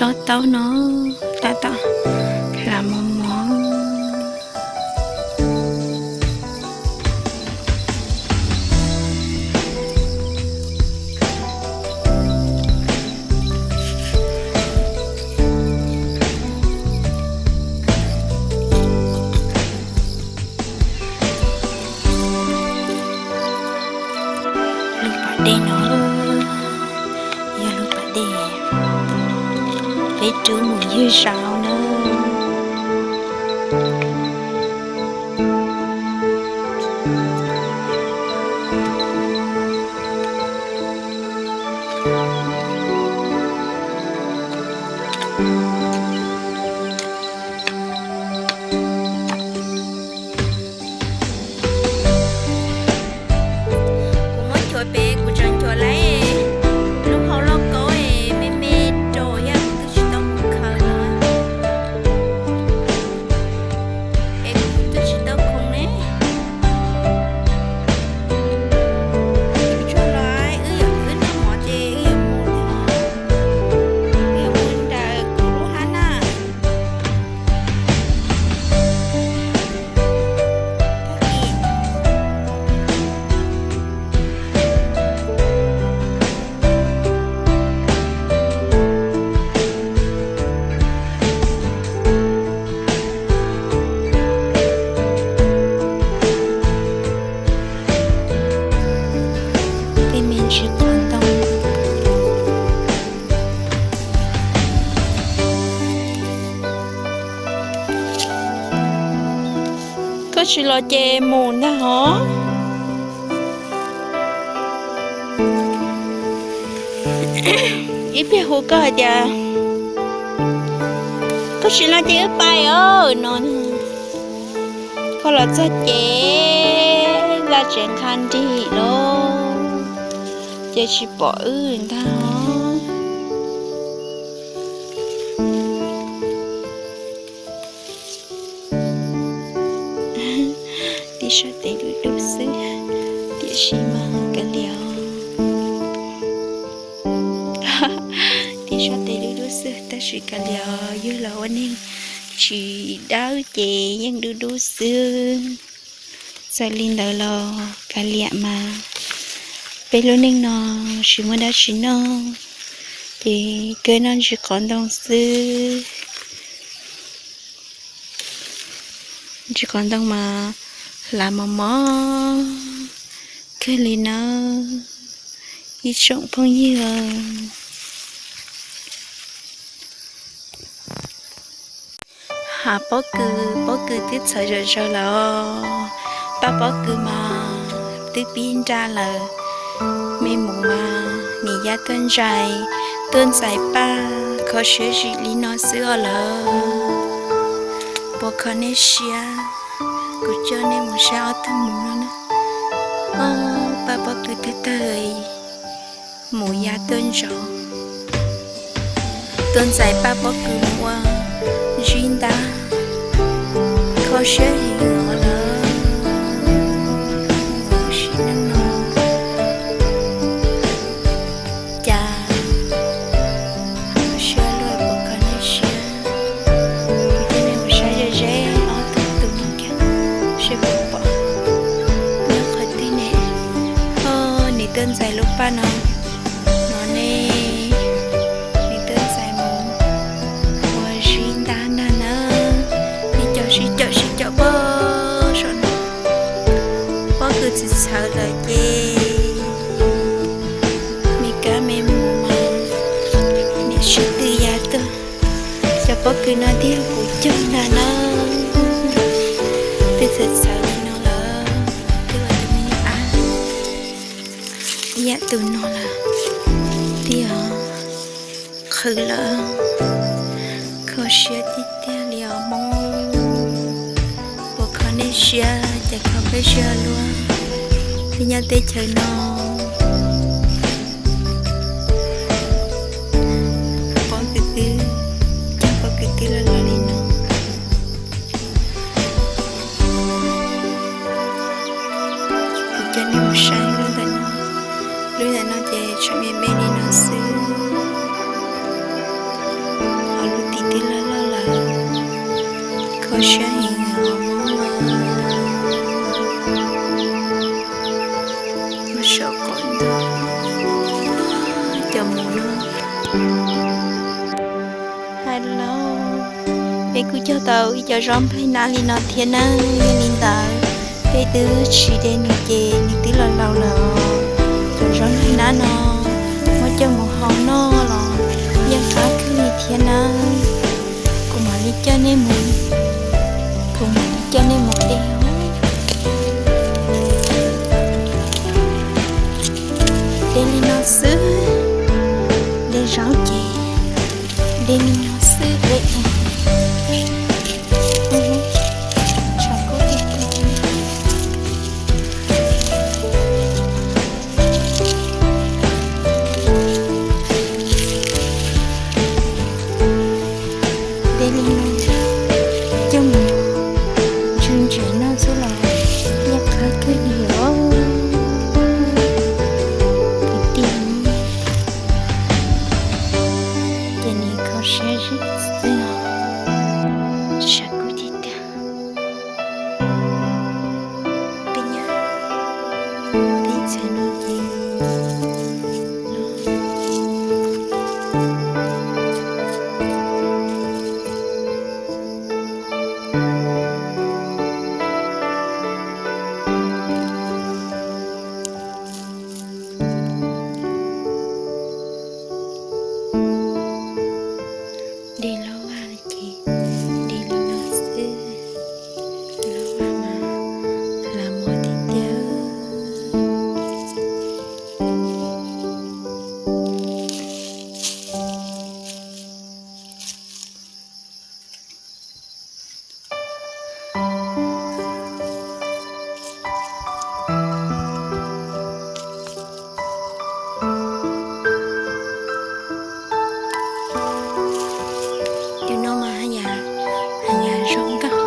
Tob taub no tab tom hlav mos mos. Lub pas dej no yog lub pas dej peb rub mus ywg saud na. Kuv muab nchuav pem kuv tseem nchuav lawm lub hau lauj kaub me me rau yog kuv twb tsis tau mus khaws no es kuv twb tsis tau khoom ne. Tsuag los wb yuav, wb noj mov ces wb yuav mus, wb yuav mus nram kuv lub hab na. Tej me ntsis qhov ntoo. Koj tsis los ces mus ntag hov. Ib pliag hu koj hais tias koj tsis los ces wb pais os no. Koj los txog ces vaj tsev nqha nrig lawm ces tsis pom wb ntag. Tib sab tes dub dub xwb, tiam sis mas kav liam os. Tib sab tes dub dub xwb tab sis kav liam os, yug los ua neeg tsis dawb ces yeej dub dub xwb. Txawm li ntawd los kav liam mas peb lub neej no tsis muaj dab tsi noj, ces kawg noj ntsis qhov ntoo xwb. Ntsis qhov ntoo mas hlav mos mos kawg li nawb ib tsoom phooj ywg. Hav pob kws, pob kws twb txhawv zom zaws lawm. Paj pob kws mas twb pib nra lawm. Me mus mas nim yab tuaj ntsais, tuaj ntxais paj kho siab zim li no xwb os lawm. Puas kho nej siab, kuv coj nej mus saib ob tug mus no na. Ob paj pob kws twb tawg, mus yab tuaj ntsaus, tuaj ntxais paj pob kws mus ua zib ntab, kho siab heev os lawm. Sim neej no cas kho siab luaj, puas kho nej siab. Kuv coj nej mus saib ze ze ob tug tus no kiag seb puas pom nyob qhov twg ne. Nws tuaj ntxais lub paj no, no ne, nws tuaj ntxais mus ua zib ntab ntag na. Nej caum sib caum sib caum pog saum no, pob kws txhawv txhawv lawm ces me kab me mus mas niam sib tw ya tuaj. Cov pob kws no twb yog kuv cog ntag na, twb txhawv txhawv li no lawm, twb ua tus me ab ib yam tus no lawm, twb yog qhwv lawm, kho siab tiag tiag li os Hmoob. Puas kho nej siab, cas kho peb siab luaj li nyob teb chaws no. Pob kws twb, cov pob kws twb loj loj li no. Kuv coj nej mus saib lub ntawm no, lub ntawm no ces tshuav me me li no xwb. Kuv cog tau ib co zaub nplej nab li no thiab nawb, yog li ntawd peb twb tsis de nws ces nws twb los laus lawm. Cov zaub nplej nab no muab coj mus hau noj los yeej qab kawg li thiab nawb. Kuv mam li coj nej mus, kuv mam li coj nej mus de os. De li no xwb, de zaub ces de li no xwb. De li no coj mus ntsw ntsia noj xwb los yeej qab kawg li os. Kwv tij, ces nws kho siab zim xwb os, sav kuv tiag tiag. Peb nyob teb chaws no ces no. De loj vaj li ces de li no xwb, loj vaj mas hlav mov tiag tiag. Tus no mas haj yam, haj yam zoo nkauj.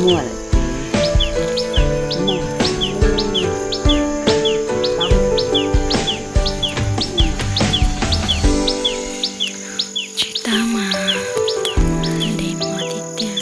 Muaj lawm. Tsis tau mas ntev mov tiag tiag.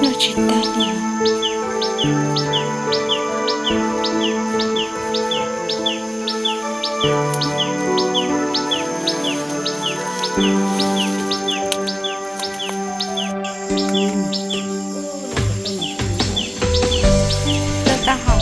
Noj tsis tau li. Tau tau hau.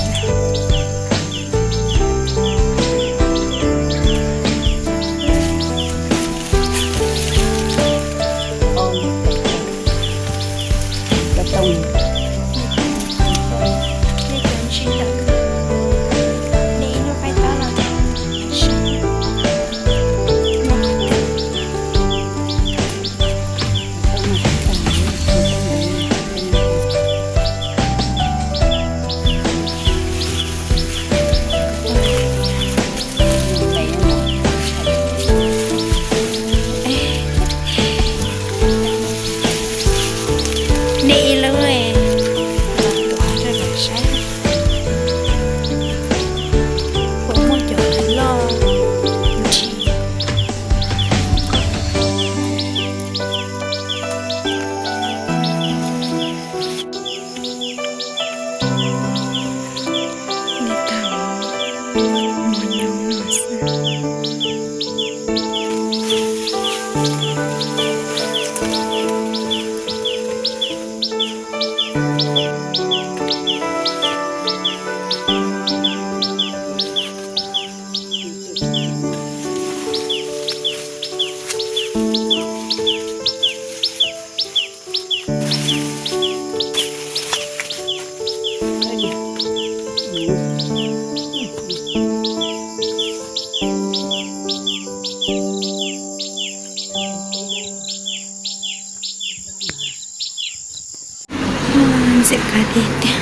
Ntxim qab tiag tiag.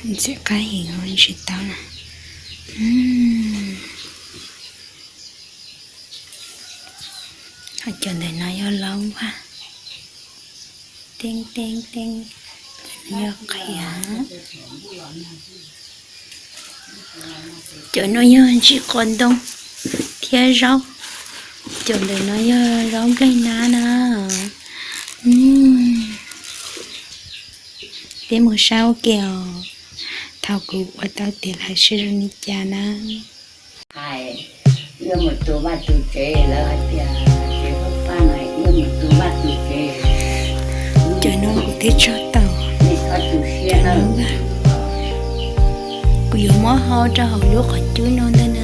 Ntxim qab heev, ntsis tau na. Ho cov ntawm no yog laub vaj. Teeb teeb teeb, cov no yog qhiav. Cov no yog ntsis qos ntoo thiab zaub. Cov ntawm no yog zaub nplej nab na. Peb mus saib ua ke os. Thaum kuv ua tau tiav lawm seb zoo li cas na. Hais, wb mus tu vaj tu tsev, lawv hais tias tsev Paj Paj no wb mus tu vaj tu tsev. Cov no kuv twb tso tau. Nej txhob tu siab na. Kuv yuav muab hau rau hauv lub qhov cub no ntag.